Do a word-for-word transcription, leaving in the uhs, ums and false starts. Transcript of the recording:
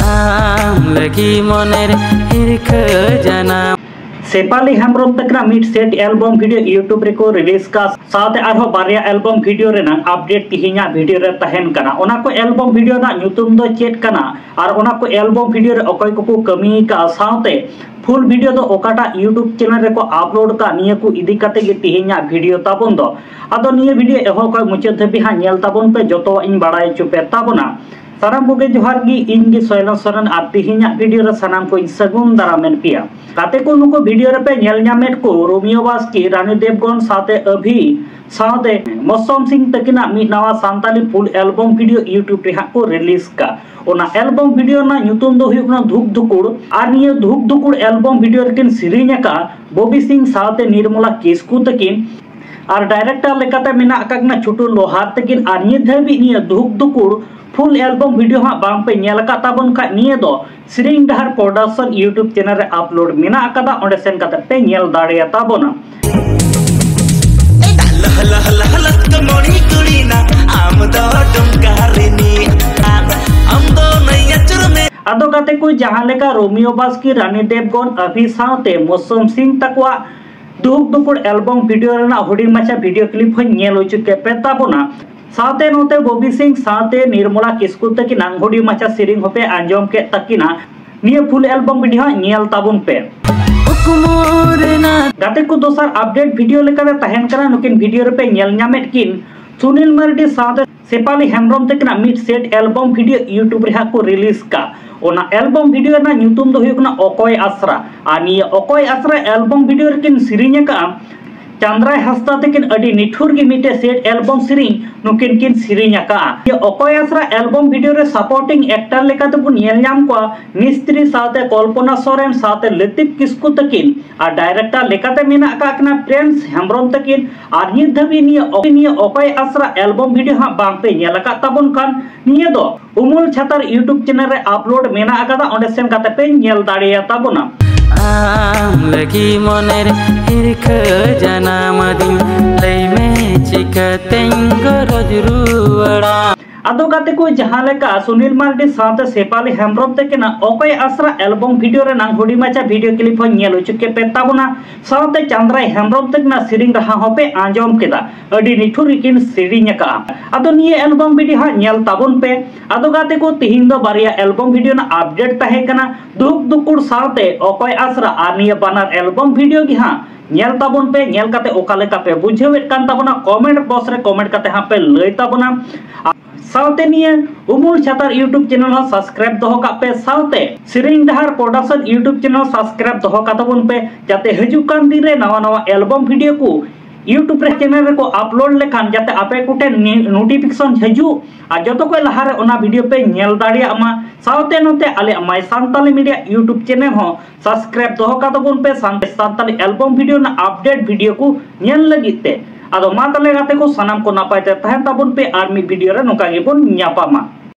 ᱟᱢ ᱞᱟᱹᱜᱤᱫ ᱢᱚᱱᱮᱨᱮ ᱦᱤᱨᱠᱷᱟᱹ ᱡᱟᱱᱟᱢ᱾ ᱥᱮᱯᱟᱞᱤ ᱦᱮᱢᱵᱨᱚᱢ ᱛᱟᱹᱠᱤᱱᱟᱜ ᱢᱤᱫ ᱥᱮᱴ ᱮᱞᱵᱚᱢ ᱵᱷᱤᱰᱤᱭᱳ YouTube ᱨᱮᱠᱚ ᱨᱤᱞᱤᱡᱽ ᱠᱟᱜᱼᱟ, ᱥᱟᱶᱛᱮ ᱟᱨᱦᱚᱸ ᱵᱟᱨᱭᱟ ᱮᱞᱵᱚᱢ ᱵᱷᱤᱰᱤᱭᱳ ᱨᱮᱱᱟᱜ ᱟᱯᱰᱮᱴ ᱛᱮᱦᱮᱧᱟᱜ ᱵᱷᱤᱰᱤᱭᱳ ᱨᱮ ᱛᱟᱦᱮᱱ ᱠᱟᱱᱟ᱾ ᱚᱱᱟ ᱠᱚ ᱮᱞᱵᱚᱢ ᱵᱷᱤᱰᱤᱭᱳ ᱨᱮᱱᱟᱜ ᱧᱩᱛᱩᱢ ᱫᱚ ᱪᱮᱫ ᱠᱟᱱᱟ ᱟᱨ ᱚᱱᱟ ᱠᱚ ᱮᱞᱵᱚᱢ ᱵᱷᱤᱰᱤᱭᱳ ᱨᱮ ᱚᱠᱚᱭ ᱠᱚᱠᱚ ᱠᱟᱹᱢᱤ ᱠᱟᱜᱼᱟ, ᱥᱟᱶᱛᱮ ᱯᱷᱩᱞ ᱵᱷᱤᱰᱤᱭᱳ ᱫᱚ ᱚᱠᱟᱴᱟᱜ YouTube ᱪᱮᱱᱮᱞ ᱨᱮᱠᱚ ᱟᱯᱞᱳᱰ ᱠᱟᱜᱼᱟ, ᱱᱤᱭᱟᱹ ᱠᱚ ᱤᱫᱤ ᱠᱟᱛᱮ ᱜᱮ ᱛᱮᱦᱮᱧᱟᱜ ᱵᱷᱤᱰᱤᱭᱳ ᱛᱟᱵᱚᱱ ᱫᱚ᱾ ᱟᱫᱚ ᱱᱤᱭᱟᱹ ᱵᱷᱤᱰᱤᱭᱳ ᱮᱦᱚᱵ ᱠᱷᱚᱱ ᱢᱩᱪᱟᱹᱫ ᱫᱷᱟᱹᱵᱤᱡ ᱦᱟᱸᱜ ᱧᱮᱞ ᱛᱟᱵᱚᱱ ᱯᱮ, ᱡᱚᱛᱚᱣᱟᱜ ᱤᱧ ᱵᱟᱲᱟᱭ ᱦᱚᱪᱚ ᱯᱮ ᱛᱟᱵᱚᱱᱟ᱾ ᱥᱟᱱᱟᱢ ᱠᱚᱜᱮ ᱡᱚᱦᱟᱨ ᱜᱮ, ᱤᱧ ᱜᱮ ᱥᱚᱭᱞᱚᱱ ᱥᱚᱨᱮᱱ ᱟᱨ ᱛᱮᱦᱮᱧᱟᱜ ᱵᱷᱤᱰᱤᱭᱳ ᱨᱮ ᱥᱟᱱᱟᱢ ᱠᱚᱧ ᱥᱟᱹᱜᱩᱱ ᱫᱟᱨᱟᱢᱮᱫ ᱯᱮᱭᱟ᱾ ᱜᱟᱛᱮ ᱠᱚ, ᱱᱩᱠᱩ ᱵᱷᱤᱰᱤᱭᱳ ᱨᱮᱯᱮ ᱧᱮᱞ ᱧᱟᱢᱮᱫ ᱠᱚ ᱨᱳᱢᱤᱭᱳ ᱵᱟᱥᱠᱮ, ᱨᱟᱱᱤ ᱫᱮᱵᱽᱜᱚᱱ ᱥᱟᱶᱛᱮ ᱟᱹᱵᱷᱤ ᱥᱟᱶᱛᱮ ᱢᱚᱥᱚᱢ ᱥᱤᱝ ᱛᱟᱹᱠᱤᱱᱟᱜ ᱢᱤᱫ ᱱᱟᱣᱟ ᱥᱟᱱᱛᱟᱞᱤ ᱯᱷᱩᱞ ᱮᱞᱵᱚᱢ ᱵᱷᱤᱰᱤᱭᱳ YouTube ᱨᱮ ᱦᱟᱸᱜ ᱠᱚ ᱨᱤᱞᱤᱡᱽ ᱠᱟᱜᱼᱟ᱾ ᱚᱱᱟ ᱮᱞᱵᱚᱢ ᱵᱷᱤᱰᱤᱭᱳ ᱨᱮᱱᱟᱜ ᱧᱩᱛᱩᱢ ᱫᱚ ᱦᱩᱭᱩᱜ ᱠᱟᱱᱟ ᱫᱷᱩᱠ ᱫᱷᱩᱠᱩᱲ᱾ ᱟᱨ ᱱᱤᱭᱟᱹ ᱫᱷᱩᱠ ᱫᱷᱩᱠᱩᱲ ᱮᱞᱵᱚᱢ ᱵᱷᱤᱰᱤᱭᱳ ᱨᱮᱠᱤᱱ ᱥᱮᱨᱮᱧ ᱟᱠᱟᱫᱼᱟ ᱵᱚᱵᱤ ᱥᱤᱝ ᱥᱟᱶᱛᱮ ᱱᱤᱨᱢᱚᱞᱟ ᱠᱤᱥᱠᱩ ᱛᱟᱹᱠᱤᱱ᱾ ᱟᱨ ᱰᱟᱭᱨᱮᱠᱴᱚᱨ ᱞᱮᱠᱟᱛᱮ ᱢᱮᱱᱟᱜ ᱟᱠᱟᱫ ᱠᱤᱱᱟ ᱪᱷᱩᱴᱩ ᱞᱳᱦᱟᱨ ᱛᱟᱹᱠᱤᱱ᱾ ᱟᱨ ᱱᱤᱛ ᱫᱷᱟᱹᱵᱤᱡ ᱱᱤᱭᱟᱹ ᱫᱷᱩᱠ ᱫᱷᱩᱠᱩᱲ ᱯᱷᱩᱞ ᱮᱞᱵᱚᱢ ᱵᱷᱤᱰᱤᱭᱳ ᱦᱟᱸᱜ ᱵᱟᱝ ᱯᱮ ᱧᱮᱞ ᱟᱠᱟᱫ ᱛᱟᱵᱚᱱ ᱠᱷᱟᱡ, ᱱᱤᱭᱟᱹ ᱫᱚ ᱥᱮᱨᱮᱧ ᱰᱟᱦᱟᱨ ᱯᱨᱚᱰᱟᱠᱥᱚᱱ YouTube ᱪᱮᱱᱮᱞ ᱨᱮ ᱟᱯᱞᱳᱰ ᱢᱮᱱᱟᱜ ᱟᱠᱟᱫᱟ, ᱚᱸᱰᱮ ᱥᱮᱱ ᱠᱟᱛᱮ ᱯᱮ ᱧᱮᱞ ᱫᱟᱲᱮᱭᱟ ᱛᱟᱵᱚᱱᱟ᱾ ᱞᱚᱦ ᱞᱚᱦ ᱞᱚᱦ ᱞᱚᱦ ᱠᱚ ᱢᱚᱬᱤ ᱠᱩᱲᱤᱱᱟ, ᱟᱢ ᱫᱚ ᱰᱚᱝᱠᱟ ᱨᱤᱱᱤᱡ, ᱟᱢ ᱫᱚ ᱱᱟᱹᱭ ᱟᱹᱪᱩᱨ ᱢᱮ᱾ ᱟᱫᱚ ᱜᱟᱛᱮ ᱠᱚ, ᱡᱟᱦᱟᱸ ᱞᱮᱠᱟ ᱨᱳᱢᱤᱭᱳ ᱵᱟᱥᱠᱮ, ᱨᱟᱱᱤ ᱫᱮᱵᱽᱜᱚᱱ, ᱟᱹᱵᱷᱤ ᱥᱟᱶᱛᱮ ᱢᱚᱥᱚᱢ ᱥᱤᱝ ᱛᱟᱠᱚᱣᱟᱜ ᱫᱷᱩᱠ ᱫᱷᱩᱠᱩᱲ ᱮᱞᱵᱚᱢ ᱵᱷᱤᱰᱤᱭᱳ ᱨᱮᱱᱟᱜ ᱦᱩᱰᱤᱧ ᱢᱟᱪᱷᱟ ᱵᱷᱤᱰᱤᱭᱳ ᱠᱞᱤᱯ ᱦᱚᱸᱧ ᱧᱮᱞ ᱦᱚᱪᱚ ᱠᱮᱫ ᱯᱮ ᱛᱟᱵᱚᱱᱟ᱾ ᱥᱟᱶᱛᱮ ᱱᱚᱛᱮ ᱵᱚᱵᱤ ᱥᱤᱝ ᱥᱟᱶᱛᱮ ᱱᱤᱨᱢᱚᱞᱟ ᱠᱤᱥᱠᱩ ᱛᱟᱹᱠᱤᱱᱟᱜ ᱦᱩᱰᱤᱧ ᱢᱟᱪᱷᱟ ᱥᱮᱨᱮᱧ ᱦᱚᱸᱯᱮ ᱟᱸᱡᱚᱢ ᱠᱮᱫ ᱛᱟᱹᱠᱤᱱᱟ᱾ ᱱᱤᱭᱟᱹ ᱯᱷᱩᱞ ᱮᱞᱵᱚᱢ ᱵᱷᱤᱰᱤᱭᱳ ᱦᱟᱸᱜ ᱧᱮᱞ ᱛᱟᱵᱚᱱ ᱯᱮ᱾ ᱠᱩᱠᱢᱩ ᱨᱮᱱᱟᱜ ᱜᱟᱛᱮ ᱠᱚ, ᱫᱚᱥᱟᱨ ᱟᱯᱰᱮᱴ ᱵᱷᱤᱰᱤᱭᱳ ᱞᱮᱠᱟᱛᱮ ᱛᱟᱦᱮᱱ ᱠᱟᱱᱟ, ᱱᱩᱠᱤᱱ ᱵᱷᱤᱰᱤᱭᱳ ᱨᱮᱯᱮ ᱧᱮᱞ ᱧᱟᱢᱮᱫ ᱠᱤᱱ ᱥᱩᱱᱤᱞ ᱢᱟᱨᱰᱤ ᱥᱟᱶᱛᱮ ᱥᱮᱯᱟᱞᱤ ᱦᱮᱢᱵᱨᱚᱢ ᱛᱟᱹᱠᱤᱱᱟᱜ ᱢᱤᱫ ᱥᱮᱴ ᱮᱞᱵᱚᱢ ᱵᱷᱤᱰᱤᱭᱳ YouTube ᱨᱮ ᱦᱟᱸᱜ ᱠᱚ ᱨᱤᱞᱤᱡᱽ ᱠᱟᱜᱼᱟ᱾ ᱚᱱᱟ ᱮᱞᱵᱚᱢ ᱵᱷᱤᱰᱤᱭᱳ ᱨᱮᱱᱟᱜ ᱧᱩᱛᱩᱢ ᱫᱚ ᱦᱩᱭᱩᱜ ᱠᱟᱱᱟ ᱚᱠᱚᱭ ᱟᱥᱨᱟ᱾ ᱟᱨ ᱱᱤᱭᱟᱹ ᱚᱠᱚᱭ ᱟᱥᱨᱟ ᱮᱞᱵᱚᱢ ᱵᱷᱤᱰᱤᱭᱳ ᱨᱮᱠᱤᱱ ᱥᱮᱨᱮᱧ ᱟᱠᱟᱫᱼᱟ ᱪᱟᱸᱫᱽᱨᱟᱭ ᱦᱟᱸᱥᱫᱟ ᱛᱟᱹᱠᱤᱱ ᱟᱹᱰᱤ ᱱᱤᱴᱷᱩᱨ ᱜᱮ ᱢᱤᱫᱴᱮᱡ ᱥᱮᱴ ᱮᱞᱵᱚᱢ ᱥᱮᱨᱮᱧ ᱱᱩᱠᱤᱱ ᱠᱤᱱ ᱥᱮᱨᱮᱧ ᱟᱠᱟᱫᱼᱟ᱾ ᱱᱤᱭᱟᱹ ᱚᱠᱚᱭ ᱟᱥᱨᱟ ᱮᱞᱵᱚᱢ ᱵᱷᱤᱰᱤᱭᱳ ᱨᱮ ᱥᱟᱯᱳᱨᱴᱤᱝ ᱮᱠᱴᱟᱨ ᱞᱮᱠᱟ ᱛᱮᱵᱚᱱ ᱧᱮᱞ ᱧᱟᱢ ᱠᱚᱣᱟ ᱢᱤᱥᱛᱨᱤ ᱥᱟᱶᱛᱮ ᱠᱚᱞᱯᱚᱱᱟ ᱥᱚᱨᱮᱱ ᱥᱟᱶᱛᱮ ᱞᱟᱹᱛᱤᱯ ᱠᱤᱥᱠᱩ ᱛᱟᱹᱠᱤᱱ᱾ ᱟᱨ ᱰᱟᱭᱨᱮᱠᱴᱚᱨ ᱞᱮᱠᱟᱛᱮ ᱢᱮᱱᱟᱜ ᱟᱠᱟᱫ ᱠᱤᱱᱟ ᱯᱨᱮᱱᱥ ᱦᱮᱢᱵᱨᱚᱢ ᱛᱟᱹᱠᱤᱱ᱾ ᱟᱨ ᱱᱤᱛ ᱫᱷᱟᱹᱵᱤᱡ ᱱᱤᱭᱟᱹ ᱚᱠ-, ᱱᱤᱭᱟᱹ ᱚᱠᱚᱭ ᱟᱥᱨᱟ ᱮᱞᱵᱚᱢ ᱵᱷᱤᱰᱤᱭᱳ ᱦᱟᱸᱜ ᱵᱟᱝ ᱯᱮ ᱧᱮᱞ ᱟᱠᱟᱫ ᱛᱟᱵᱚᱱ ᱠᱷᱟᱱ, ᱱᱤᱭᱟᱹ ᱫᱚ ᱩᱢᱩᱞ ᱪᱷᱟᱛᱟᱨ YouTube ᱪᱮᱱᱮᱞ ᱨᱮ ᱟᱯᱞᱳᱰ ᱢᱮᱱᱟᱜ ᱟᱠᱟᱫᱟ, ᱚᱸᱰᱮ ᱥᱮᱱ ᱠᱟᱛᱮ ᱯᱮ ᱧᱮᱞ ᱫᱟᱲᱮᱭᱟ ᱛᱟᱵᱚᱱᱟ᱾ ᱟᱢ ᱞᱟᱹᱜᱤᱫ ᱢᱚᱱᱮᱨᱮ ᱦᱤᱨᱠᱷᱟᱹ ᱡᱟᱱᱟᱢ ᱟᱹᱫᱤᱧ, ᱞᱟᱹᱭ ᱢᱮ ᱪᱤᱠᱟᱹᱛᱮᱧ ᱜᱚᱨᱚᱡᱽ ᱨᱩᱣᱟᱹᱲᱟ᱾ ᱟᱫᱚ ᱜᱟᱛᱮ ᱠᱚ, ᱡᱟᱦᱟᱸ ᱞᱮᱠᱟ ᱥᱩᱱᱤᱞ ᱢᱟᱨᱰᱤ ᱥᱟᱶᱛᱮ ᱥᱮᱯᱷᱟᱞᱤ ᱦᱮᱢᱵᱨᱚᱢ ᱛᱟᱹᱠᱤᱱᱟᱜ ᱚᱠᱚᱭ ᱟᱥᱨᱟ ᱮᱞᱵᱚᱢ ᱵᱷᱤᱰᱤᱭᱳ ᱨᱮᱱᱟᱝ ᱦᱩᱰᱤᱧ ᱢᱟᱪᱷᱟ ᱵᱷᱤᱰᱤᱭᱳ ᱠᱞᱤᱯ ᱦᱚᱸ ᱧᱮᱞ ᱦᱚᱪᱚ ᱠᱮᱫ ᱯᱮ ᱛᱟᱵᱚᱱᱟ, ᱥᱟᱶᱛᱮ ᱪᱟᱸᱫᱽᱨᱟᱭ ᱦᱮᱢᱵᱨᱚᱢ ᱛᱟᱹᱠᱤᱱᱟᱜ ᱥᱮᱨᱮᱧ ᱨᱟᱦᱟ ᱦᱚᱸᱯᱮ ᱟᱸᱡᱚᱢ ᱠᱮᱫᱟ᱾ ᱟᱹᱰᱤ ᱱᱤᱴᱷᱩᱨ ᱜᱮᱠᱤᱱ ᱥᱮᱨᱮᱧ ᱟᱠᱟᱫᱼᱟ᱾ ᱟᱫᱚ ᱱᱤᱭᱟᱹ ᱮᱞᱵᱚᱢ ᱵᱷᱤᱰᱤᱭᱳ ᱦᱟᱸᱜ ᱧᱮᱞ ᱛᱟᱵᱚᱱ ᱯᱮ᱾ ᱟᱫᱚ ᱜᱟᱛᱮ ᱠᱚ, ᱛᱤᱦᱤᱧ ᱫᱚ ᱵᱟᱨᱭᱟ ᱮᱞᱵᱚᱢ ᱵᱷᱤᱰᱤᱭᱳ ᱨᱮᱱᱟᱜ ᱟᱯᱰᱮᱴ ᱛᱟᱦᱮᱸ ᱠᱟᱱᱟ᱾ ᱫᱩᱠ ᱫᱩᱠᱩᱲ ᱥᱟᱶᱛᱮ ᱚᱠᱚᱭ ᱟᱥᱨᱟ ᱟᱨ ᱱᱤᱭᱟᱹ ᱵᱟᱱᱟᱨ ᱮᱞᱵᱚᱢ ᱵᱷᱤᱰᱤᱭᱳ ᱜᱮ ᱦᱟᱸᱜ ᱧᱮᱞ ᱛᱟᱵᱚᱱ ᱯᱮ᱾ ᱧᱮᱞ ᱠᱟᱛᱮ ᱚᱠᱟ ᱞᱮᱠᱟ ᱯᱮ ᱵᱩᱡᱷᱟᱹᱣᱮᱫ ᱠᱟᱱ ᱛᱟᱵᱚᱱᱟ, ᱠᱚᱢᱮᱱᱴ ᱵᱚᱠᱥ ᱨᱮ ᱠᱚᱢᱮᱱᱴ ᱠᱟᱛᱮ ᱦᱟᱸᱜ ᱯᱮ ᱞᱟᱹᱭ ᱛᱟᱵᱚᱱᱟ᱾ ᱥᱟᱶᱛᱮ ᱱᱤᱭᱟᱹ ᱩᱢᱩᱞ ᱪᱷᱟᱛᱟᱨ YouTube ᱪᱮᱱᱮᱞ ᱦᱚᱸ ᱥᱟᱵᱥᱠᱨᱟᱭᱤᱵ ᱫᱚᱦᱚ ᱠᱟᱜ ᱯᱮ, ᱥᱟᱶᱛᱮ ᱥᱮᱨᱮᱧ ᱰᱟᱦᱟᱨ ᱯᱨᱚᱰᱟᱠᱥᱚᱱ YouTube ᱪᱮᱱᱮᱞ ᱥᱟᱵᱥᱠᱨᱟᱭᱤᱵ ᱫᱚᱦᱚ ᱠᱟᱛᱟᱵᱚᱱ ᱯᱮ, ᱡᱟᱛᱮ ᱦᱤᱡᱩᱜ ᱠᱟᱱ ᱫᱤᱱ ᱨᱮ ᱱᱟᱣᱟ ᱱᱟᱣᱟ ᱮᱞᱵᱚᱢ ᱵᱷᱤᱰᱤᱭᱳ ᱠᱚ YouTube ᱨᱮ ᱪᱮᱱᱮᱞ ᱨᱮᱠᱚ ᱟᱯᱞᱳᱰ ᱞᱮᱠᱷᱟᱱ ᱡᱟᱛᱮ ᱟᱯᱮ ᱠᱚᱴᱷᱮᱱ ᱱᱤ-, ᱱᱳᱴᱤᱯᱷᱤᱠᱮᱥᱚᱱ ᱦᱤᱡᱩᱜ ᱟᱨ ᱡᱚᱛᱚ ᱠᱷᱚᱱ ᱞᱟᱦᱟᱨᱮ ᱚᱱᱟ ᱵᱷᱤᱰᱤᱭᱳ ᱯᱮ ᱧᱮᱞ ᱫᱟᱲᱮᱭᱟᱜ ᱢᱟ᱾ ᱥᱟᱶᱛᱮ ᱱᱚᱛᱮ ᱟᱞᱮᱭᱟᱜ My Santali Media YouTube channel ᱦᱚᱸ ᱥᱟᱵᱥᱠᱨᱟᱭᱤᱵ ᱫᱚᱦᱚ ᱠᱟᱛᱟᱵᱚᱱ ᱯᱮ, ᱥᱟᱶᱛᱮ ᱥᱟᱱᱛᱟᱞᱤ ᱮᱞᱵᱚᱢ ᱵᱷᱤᱰᱤᱭᱳ ᱨᱮᱱᱟᱜ ᱟᱯᱰᱮᱴ ᱵᱷᱤᱰᱤᱭᱳ ᱠᱚ ᱧᱮᱞ ᱞᱟᱹᱜᱤᱫ ᱛᱮ᱾ ᱟᱫᱚ ᱢᱟ ᱛᱟᱦᱞᱮ ᱜᱟᱛᱮ ᱠᱚ, ᱥᱟᱱᱟᱢ ᱠᱚ ᱱᱟᱯᱟᱭ ᱛᱮ ᱛᱟᱦᱮᱱ ᱛᱟᱵᱚᱱ ᱯᱮ, ᱟᱨ ᱢᱤᱫ ᱵᱷᱤᱰᱤᱭᱳ ᱨᱮ ᱱᱚᱝᱠᱟ ᱜᱮᱵᱚᱱ ᱧᱟᱯᱟᱢᱟ᱾